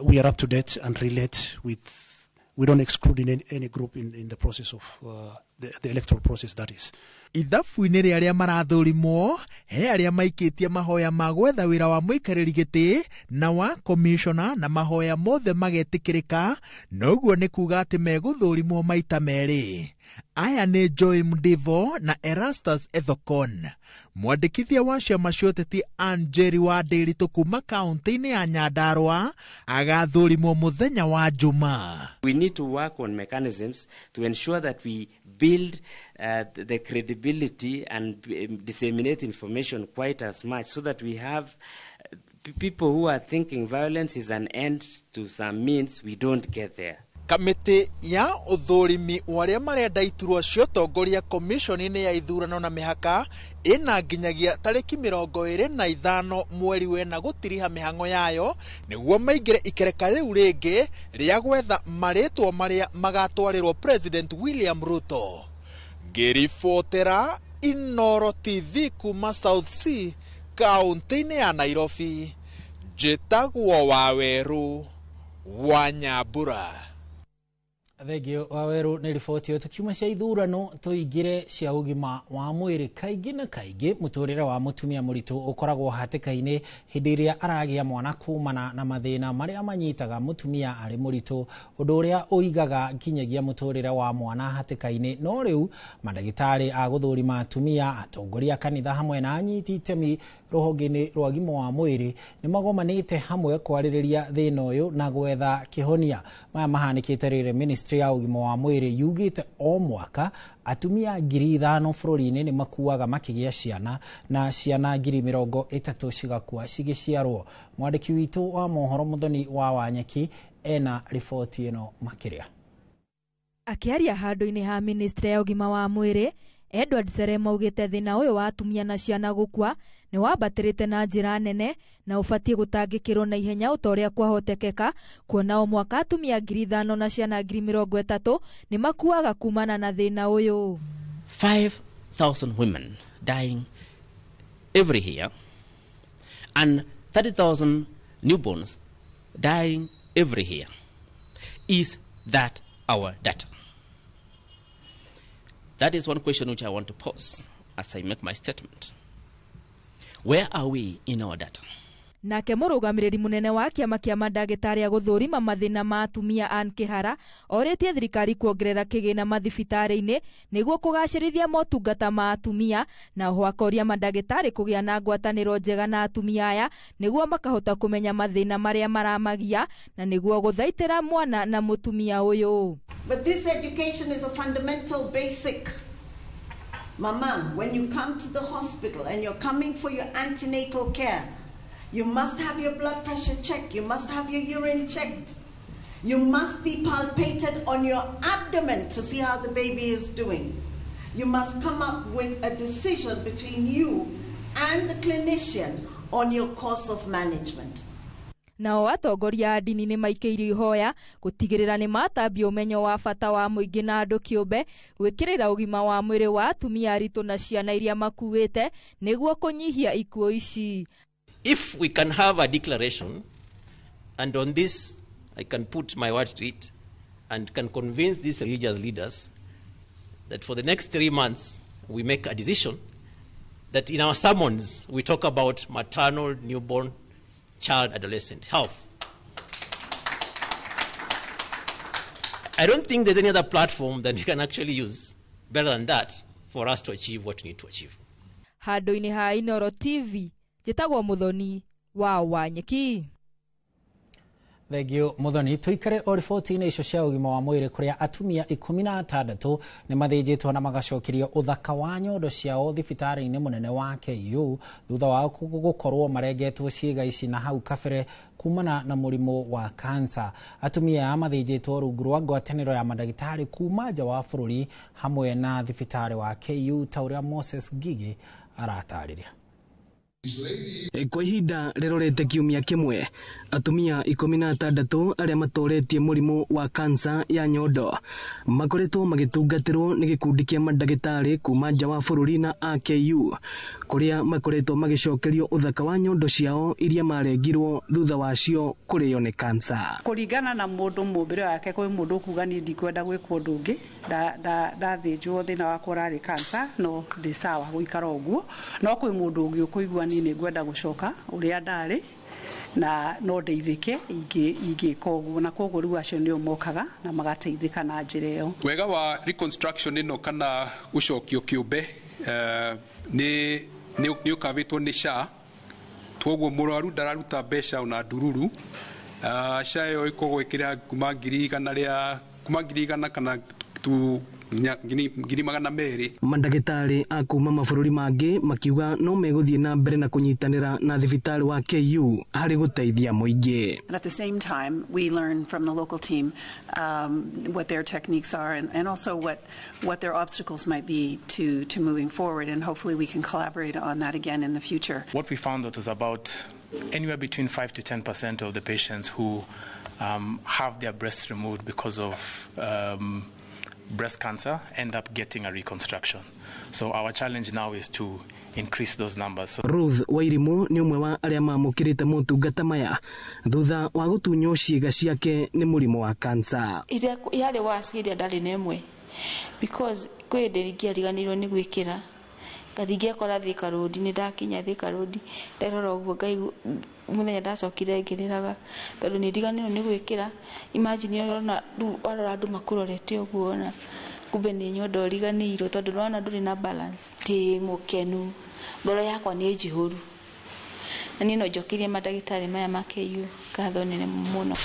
S8: we are up to date and relate with, we don't exclude in any group in the process of the electoral process, that is.
S25: Ithabu-inĩ rĩa arĩa marathũrimwo he arĩa maikĩtie mahoya ma gwetha wĩra wa mũikarĩri gĩtĩ na wa komishona na mahoya mothe magetĩkĩrĩka, na ũguo nĩ kuga atĩ megũthũrimwo maita merĩ. Aya nĩ Joy Mdivo na Erastus Ethekon. Mwandĩkithia wa ciama cia ũteti Ann Njeri wa Ndĩritũ kuma kaunti-inĩ ya Nyandarua agathũrimwo mũthenya wa Jumaa.
S4: We need to work on mechanisms to ensure that we build the credibility and disseminate information quite as much so that we have people who are thinking violence is an end to some means, we don't get there.
S25: Kamĩtĩ ya ũthũrimi wa arĩa marenda iturwa cia ũtongoria komishoni-inĩ ya ithurano na mĩhaka ĩna nginyagia tarĩki 25 mweri wena gũtiriha mĩhang'o yayo nĩguo maingĩre ikereka rĩu rĩngĩ rĩa gwetha marĩtwa marĩa magatwarĩrwo President William Ruto.
S1: Ngĩribotera Inoro TV kuma South C kaunti-inĩ ya Nairobi, njĩtagwo Wawerũ wa Nyambura.
S2: Thengio Waweru nĩ riboti ĩyo. Tukiuma cia ithurano tũingĩre cia ũgima wa mwĩrĩ. Kaingĩ na kaingĩ mũtũrĩre wa mũtumia mũritũ ũkoragwo hatĩka-inĩ hĩndĩ ĩrĩa aragĩa mwana kumana na mathĩna marĩa manyitaga mũtumia arĩ mũritũ, ũndũ ũrĩa ũigaga nginyagia mũtũrĩre wa mwana hatĩka-inĩ. No rĩu mandagĩtarĩ a gũthũrima atumia, atongoria a kanitha hamwe na anyiti itemi rũhonge-inĩ rwa ũgima wa mwĩrĩ nĩ magomanĩte hamwe kwarĩrĩria thĩna ũyũ na gwetha kĩhonia. Maya mahanĩkĩte rĩrĩ ministry ya ũgima wa mwĩrĩ yugĩte o mwaka atumia 5,000 bũrũri-inĩ nĩ makuaga makĩgĩa ciana na ciana 30,000 cigakua cigĩciarwo. Mwandĩki witũ wa mohoro Mũthoni wa Wanyeki ena riboti ĩno makĩria.
S9: Akĩaria handũ-inĩ ha ministry ya ũgima wa mwĩrĩ, Edward Serema augĩte thĩna ũyũ wa atumia na ciana gũkua nĩ wambatĩrĩte na njĩra nene na ũbatiĩ gũtangĩkĩrwo na ihenya o ta ũrĩa kwahotekeka, kuona o mwaka atumia 5,000 na ciana 30,000 nĩ makuaga kumana na thĩna ũyũ.
S10: 5,000 women dying every year and 30,000 newborns dying every year. Is that our data? That is one question which I want to pose as I make my statement. Where are we in our data?
S9: Nake mũrũgamĩrĩri mũnene wa kĩama kĩa mandagĩtarĩ a gũthũrima mathĩna ma atumia Ann Kĩhara orĩtie thirikari kuongerera kĩgĩna mathibitarĩ-inĩ nĩguo kũgacĩrithia motungata ma atumia, na oho akoria mandagĩtarĩ kũgĩa na ngwatanĩro njega na atumia aya nĩguo makahota kũmenya mathĩna marĩa maramagia na nĩguo gũthaitĩra mwana na mũtumia ũyũ.
S11: But this education is a fundamental basic. Mama, when you come to the hospital and you're coming for your antenatal care, you must have your blood pressure checked. You must have your urine checked. You must be palpated on your abdomen to see how the baby is doing. You must come up with a decision between you and the clinician on your course of management.
S9: Nao atongoria a ndini nĩ maikĩirio ihoya gũtigĩrĩra nĩ matambia ũmenyo wa bata wa mũingĩ na andũ kĩũmbe gwĩkĩrĩra ũgima wa mwĩrĩ wa atumia aritũ na ciana iria makuĩte nĩguo kũnyihia ikuũ ici.
S12: If we can have a declaration, and on this I can put my word to it and can convince these religious leaders that for the next 3 months we make a decision that in our sermons we talk about maternal, newborn, child, adolescent health. I don't think there's any other platform that we can actually use better than that for us to achieve what we need to achieve.
S9: Handũ-inĩ ha Inoro TV, njĩtagwo Mũthoni wa Wanyeki.
S2: Thengio Muthoni. Tuikare o riboti-inĩ icio cia ũgima wa mwĩrĩ kũrĩa atumia 16 nĩ mathĩnjĩtwo na magacokerio ũthaka wa nyondo ciao thibitarĩ-inĩ mũnene wa KU thutha wa gũkorwo marengetwo ciĩga ici na hau kabere kumana na mũrimũ wa kansa. Atumia aya mathĩnjĩtwo rungu rwa ngwatanĩro ya mandagĩtarĩ kuma nja wa bũrũri hamwe na thibitarĩ wa KU ta ũrĩa Moses Ngigi aratarĩria.
S13: Kwa ihinda rĩrorete kiumia kĩmwe, atumia 16 arĩa matoretie mũrimũ wa kansa ya nyondo makoretwo magĩtungatĩrwo nĩ gĩkundi kĩa mandagĩtarĩ kuma nja wa bũrũri na AKU kũrĩa makoretwo magĩcokerio ũthaka wa nyondo ciao iria marengirwo thutha wacio kũrĩo nĩ kansa.
S14: Kũringana na mũndũ mũmbĩre wake, kwĩ mũndũ ũkuga niĩ ndikwenda gwĩkwo ũndũ ũngĩ, ndathĩnjwo thĩna wakwa ũrarĩ kansa no ndĩ sawa gũikara ũguo, no kwĩ mũndũ ũngĩ ũkũigua niĩ nĩngwenda gũcoka ũrĩa ndarĩ na no ndeithĩke ingĩka ũguo, na koguo rĩu acio nĩo mokaga na magateithĩka na njĩra ĩyo.
S15: Wega wa reconstruction ĩno kana gũcokio kĩũmbe nĩ ũkavĩtwo nĩ SHA, twoguo mũrwaru ndararuta mbeca ona ndururu. SHA ĩyo ĩkoragwo ĩkĩrĩha kuma 100,000 kuma 100,000 kana tu 200,000.
S13: Mandagĩtarĩ a kuma mabũrũri mangĩ makiuga no megũthiĩ na mbere na kũnyitanĩra na thibitarĩ wa KU harĩ gũteithia mũingĩ.
S18: And at the same time, we learn from the local team what their techniques are and also what their obstacles might be to moving forward, and hopefully we can collaborate on that again in the future.
S19: What we found out was about anywhere between 5 to 10% of the patients who have their breasts removed because of breast cancer end up getting a reconstruction. So our challenge now is to increase those numbers. So
S13: Ruth Wairimu nĩ ũmwe wa arĩa mamũkĩrĩte motungata maya thutha wa gũtunywo ciĩga ciake nĩ mũrimũ wa kansa.
S16: Ĩrĩa yarĩ waci ĩrĩa ndarĩ na ĩmwe because kwĩ hĩndĩ ingĩariganĩirwo nĩ gwĩkĩra ngathi ngekora Thika Road, nĩ ndakinya Thika Road nderora ũguo ngaigua mũthenya ndacokire ngĩrĩraga tondũ nĩ ndiganĩirwo nĩ gwĩkĩra. Imagine ũrona rĩu warora andũ makũrorete ũguo na kumbe nĩ nyondo ũriganĩirwo tondũ nĩwona ndũrĩ na balance. Ndĩ mũkenu, ngoro yakwa nĩ njihũru na niĩ no njokerie mandagĩtarĩ maya ma KU ngatho nene mũno.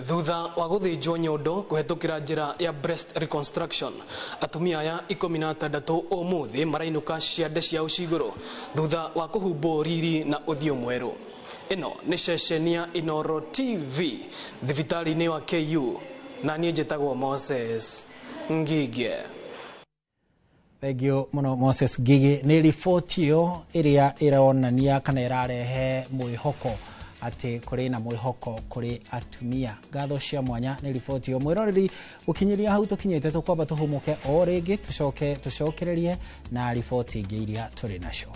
S13: Thutha wa gũthĩnjwo nyondo kũhetũkĩra njĩra ya breast reconstruction, atumia aya 16 ũmũthĩ marainũka ciande ciao cigũrũ thutha wa kũhumbwo riri na ũthiũ mwerũ. Ĩno nĩ ceceni ya Inoro TV thibitarĩ-inĩ wa KU, na niĩ njĩtagwo Moses Ngige.
S2: Thank you muno Moses Ngige. Nĩ riboti ĩyo ĩrĩa ĩronania kana ĩrarehe mwĩhoko atĩ kũrĩ na mwĩhoko kũrĩ atumia. Ngatho cia mwanya nĩ riboti ĩyo. Mwĩroreri, gũkinyĩria hau tũkinyĩte, tũkwamba tũhũmũke o rĩngĩ tũcoke tũcokererie na riboti ingĩ iria tũrĩ nacio.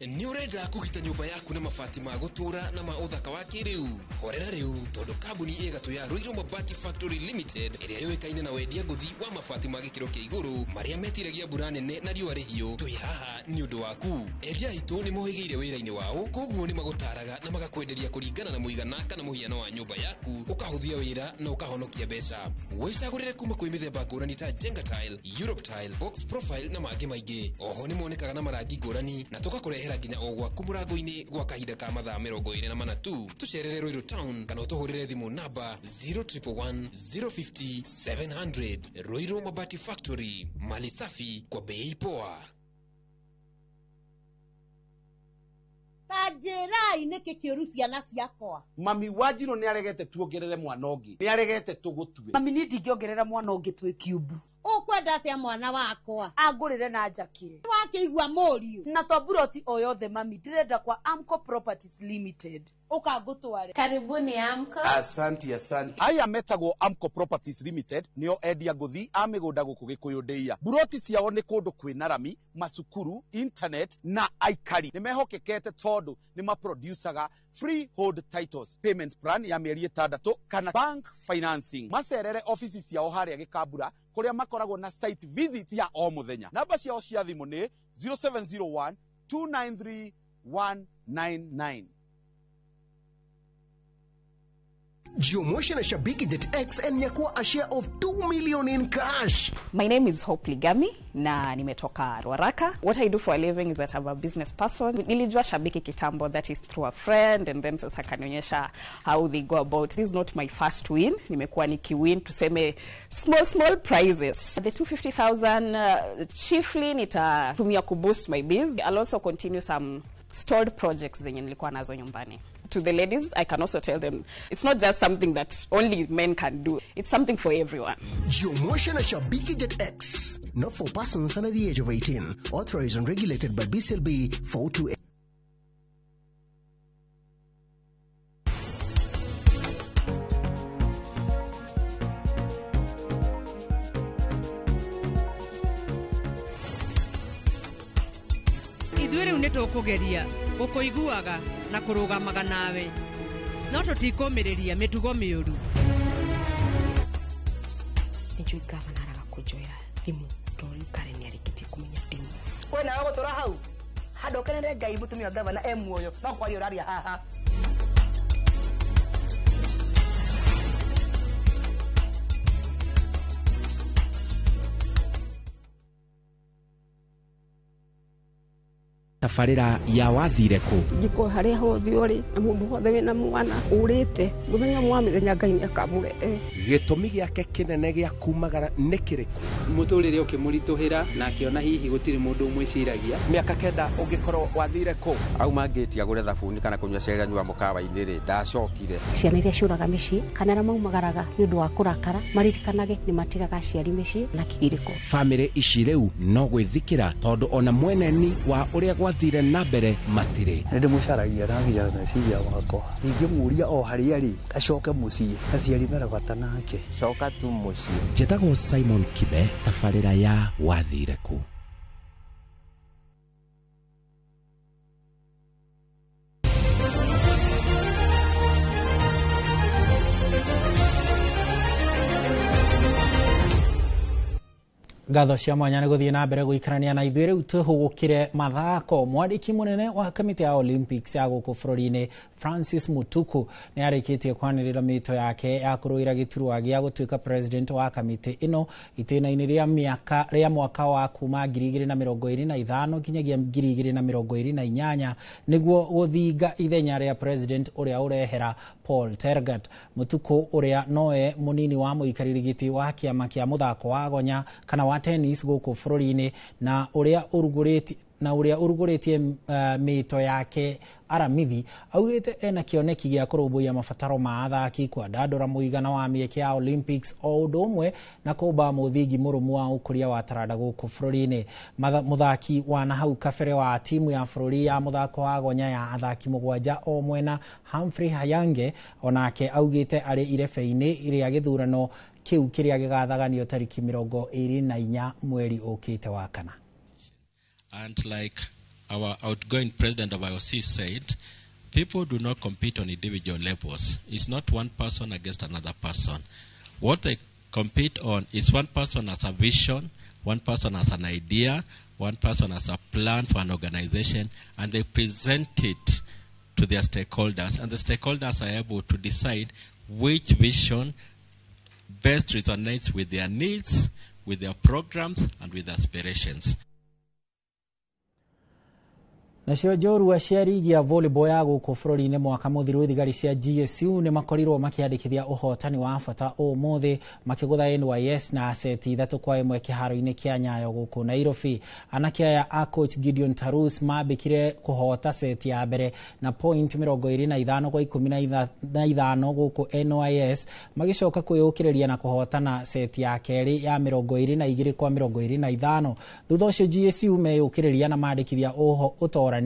S17: Nĩ ũrenda kũgita nyũmba yaku na mabati ma gũtũũra na ma ũthaka wa kĩrĩu? Horera rĩu tondũ kambuni ĩgatũ ya Ruiru Mabati Factory Limited ĩrĩa yũĩkaine na wendia ngũthi wa mabati ma gĩkĩro kĩa igũrũ marĩa metiragia mbura nene na riũa rĩhiũ, twĩ haha nĩ ũndũ waku. Endia aitũ nĩ mohĩgĩire wĩra-inĩ wao, koguo nĩ magũtaraga na magakwenderia kũringana na mũigana kana mũhiano wa nyũmba yaku, ũkahũthia wĩra na ũkahonokia mbeca. Wĩcagũrĩre kuma kwĩ mĩthemba ngũrani ta Jenga Tile, Europe Tile, Box Profile na mangĩ maingĩ. Oho nĩ monekaga na marangi ngũrani na tũgakũrehera nginya o gwaku mũrango-inĩ gwa kahinda ka mathaa 24 tu. Tũcerere Ruiru Town kana ũtũhũrĩre thimũ namba 0111 050 700. Ruiru Mabati Factory, mali safi kwa bei poa.
S20: Ta njĩrai nĩkĩ kĩũru ciana ciakwa.
S21: Mami Wanjirũ nĩ aregete tuongerere mwana ũngĩ, nĩ aregete tũgũtue.
S22: Mami niĩ ndingĩongerera mwana ũngĩ twĩ kiumbu.
S20: Ũkwenda atĩa mwana wakwa?
S22: Angũrĩre na njakĩre.
S20: Wakĩigua mũriũ.
S22: Na to buroti o yothe mami, ndĩrenda kwa Amco Properties Limited. Ũka ngũtware.
S23: Karibuni Amco.
S21: Asante, asante. Aya metagwo Amco Properties Limited nĩo endia ngũthi a mĩgũnda gũkũ Gĩkũyũ ndĩia. Buroti ciao nĩ kũndũ kwĩna rami, macukuru, internet na aikari. Nĩ mehokekete tondũ nĩ maproducaga freehold titles, payment plan ya mĩeri 6 kana bank financing. Macerere ofici ciao harĩa Gĩkambura kũrĩa makoragwo na site visit ya o mũthenya. Namba ciao cia thimũ nĩ 0701 293 199.
S24: Jiomotion na Shabiki Jet X and nyakua a share of 2 million in cash.
S26: My name is Hope Ligami na nimetoka Ruaraka. What I do for a living is that I'm a business person. Nilijua Shabiki kitambo, that is through a friend, and then sasa kanionyesha how they go about. This is not my first win. Nimekuwa nikiwin tuseme small prizes. The 250,000 chiefly nitatumia kuboost my biz. I'll also continue some stalled projects zenye nilikuwa nazo nyumbani. To the ladies, I can also tell them it's not just something that only men can do. It's something for everyone.
S24: Jiomotion na Shabiki Jet X. Not for persons under the age of 18. Authorized and regulated by BCLB 428.
S27: Ithuĩ rĩu nĩ tũkũgeria gũkũiguaga na kũrũgamaga nawe, no tũtikũmĩrĩria mĩtugo mĩũru.
S28: Nĩnjũĩ gavana araga kũnjoera thimũ tondũ rĩu Karen nĩarĩkĩtie kũmenya ndĩ muoyo.
S31: We nawe gũtũra hau handũ ũkenere Ngai mũtumia wa gavana e muoyo, no kwaria ũraria haha.
S1: Tabarĩra ya wathire kũ.
S28: Njiko harĩa hothe ũrĩ na mũndũ wothe wĩna mwana ũrĩte mũthenya ũmwe wa mĩthenya Ngai nĩakamũrehe.
S1: Gĩtũmi gĩake kĩnene gĩa kumagara nĩ kĩrĩkũ?
S3: Mũtũrĩre ũkĩmũritũhĩra na akĩona hihi gũtirĩ mũndũ ũmwĩciragia.
S1: Mĩaka 9 ũngĩkorwo wathire kũ?
S4: Auma ngĩti agũre thabuni kana kũnyua cai anyua mũkawa-inĩ rĩ, ndacokire.
S5: Ciana iria ciũraga mĩciĩ kana arĩa maumagaraga nĩ ũndũ wa kũrakara maririkanage nĩ matigaga aciari mĩciĩ na kĩgirĩko.
S1: Bamĩrĩ ici rĩu no gwĩthikĩra tondũ ona mweneni wa ũrĩa gwathire na mbere matirĩ.
S6: Nĩ ndĩmũcaragia na nginya meciria makwa. Ingĩmũria o harĩa rĩ, acoke mũciĩ, aciari mena bata nake.
S4: Coka tu mũciĩ.
S1: Njĩtagwo Simon Kibe, tabarĩra ya wathire kũ.
S2: Ngatho cia mwanya nĩ gũthiĩ na mbere gũikarania na ithuĩ. Rĩu tũhũgũkĩre mathako. Mwandĩki mũnene wa kamĩtĩ ya Olympics ya gũkũ bũrũri-inĩ Francis Mutuku nĩ arĩkĩtie kwanĩrĩra mĩto yake ya kũrũĩra gĩturwa gĩa gũtuĩka president wa kamĩtĩ ĩno itĩna-inĩ rĩa mwaka wa kuma 2025 nginyagia 2028 nĩguo gũthinga ithenya rĩa president ũrĩa ũrehera Paul Tergat. Mutuku ũrĩa noe mũnini wa mũikarĩri gĩtĩ wa kĩama kĩa mũthako wa gonya kana wa tennis gũkũ bũrũri-inĩ na ũrĩa ũrugũrĩtie mĩto yake Aramithi augĩte ena kĩoneki gĩa kũrũmbũiya mabataro ma athaki, kwandandũra mũigana wa mĩeke ya Olympics o ũndũ ũmwe na kũmba mũthingi mũrũmu wa ũkũria wa taranda gũkũ bũrũri-inĩ. Mũthaki wa nahau kabere wa timu ya bũrũri ya mũthako wa gonya ya athaki 7 o mwena Humphrey Hayange onake augĩte arĩ irebe-inĩ rĩa gĩthurano kĩu kĩrĩa gĩgathaganio tarĩki 24 mweri ũkĩte wa kana.
S7: And like our outgoing president of IOC said, people do not compete on individual levels. It's not one person against another person. What they compete on is one person has a vision, one person has an idea, one person has a plan for an organization, and they present it to their stakeholders. And the stakeholders are able to decide which vision best resonates with their needs, with their programs, and with their aspirations.
S2: Nacio njorua cia rigi ya volleyball ya gũkũ bũrũri-inĩ mwaka mũthiru thigari cia GSU nĩ makorirwo makĩandĩkithia ũhotani wa bata ũmũthĩ makĩgũtha NYS na seti 3-1 kĩharo-inĩ kĩa Nyayo gũkũ Nairobi. Anake aya a coach Gideon Tarus mambĩkire kũhota seti ya mbere na point 25 kwa 15 gũkũ NYS magĩcoka kwĩyũkĩrĩria na kũhotana seti ya kerĩ ya 22 kwa 25. Thutha ũcio GSU meyũkĩrĩria na mandĩkithia ũtorania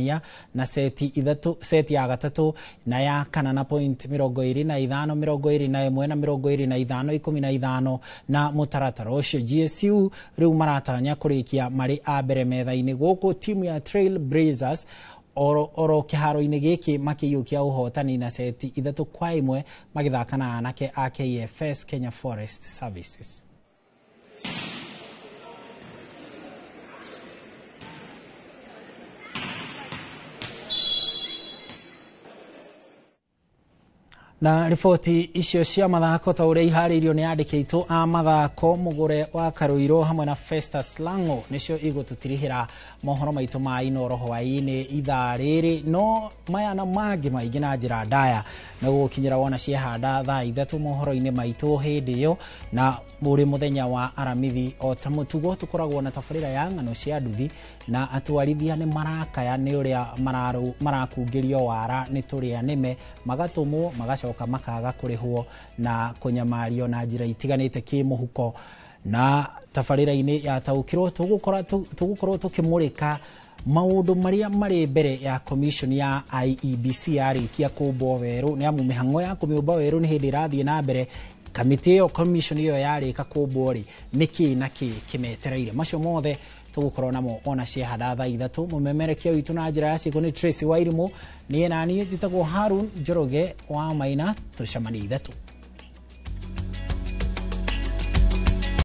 S2: na seti ya gatatũ na ya kana na point 25 21 na 25 15 na mũtaratara ũcio GSU rĩu maratanya kũrĩkia marĩ a mbere metha-inĩ gũkũ timu ya Trail Blazers oro kĩharo-inĩ gĩkĩ makĩiyũkia ũhotani na seti 3-1 magĩthaka na anake a KFS Kenya Forest Services. Na riboti icio cia mathako ta ũrĩa iharĩirio nĩ andĩki aitũ a mathako Mũgũre wa Karũirũ hamwe na Festus Lango nĩcio igũtũtirihĩra mohoro maitũ ma Inooro hwaĩ-inĩ ithaa rĩrĩ, no maya na mangĩ maingĩ na njĩra ndaya nĩ gũgũkinyĩra wona ciehanda thaa 3 mohoro-inĩ maitũ hĩndĩ ĩyo na ũrĩ mũthenya wa Aramithi. O ta mũtugo tũkoragwo na tabarĩra ya ng'ano cia nduthi na atwarithia nĩ marakaya nĩ ũrĩa marakungĩrio wara nĩ tũrĩa nĩme magatũmwo magacoka makaga kũrĩhwo na kũnyamario na njĩra itiganĩte kĩmũhuko. Na tabarĩra-inĩ ya taũkĩrwo tũgũkorwo tũkĩmũrĩka maũndũ marĩa marĩ mbere ya commission ya IEBC yarĩkia kũmbwo werũ, nĩ amu mĩhang'o ya kũmĩũmba werũ nĩ hĩndĩ ĩrathiĩ na mbere. Kamĩtĩ ĩyo commission ĩyo yarĩka kũmbwo rĩ, nĩkĩ na kĩ kĩmetereire? Macio mothe tũgũkorwo namo ona ciehanda thaa 3. Mũmemerekia witũ na njĩra ya ciĩko nĩ Tracy Wairimũ, niĩ na niĩ njĩtagwo Harun Njoroge wa Maina. Tũcemanie 3.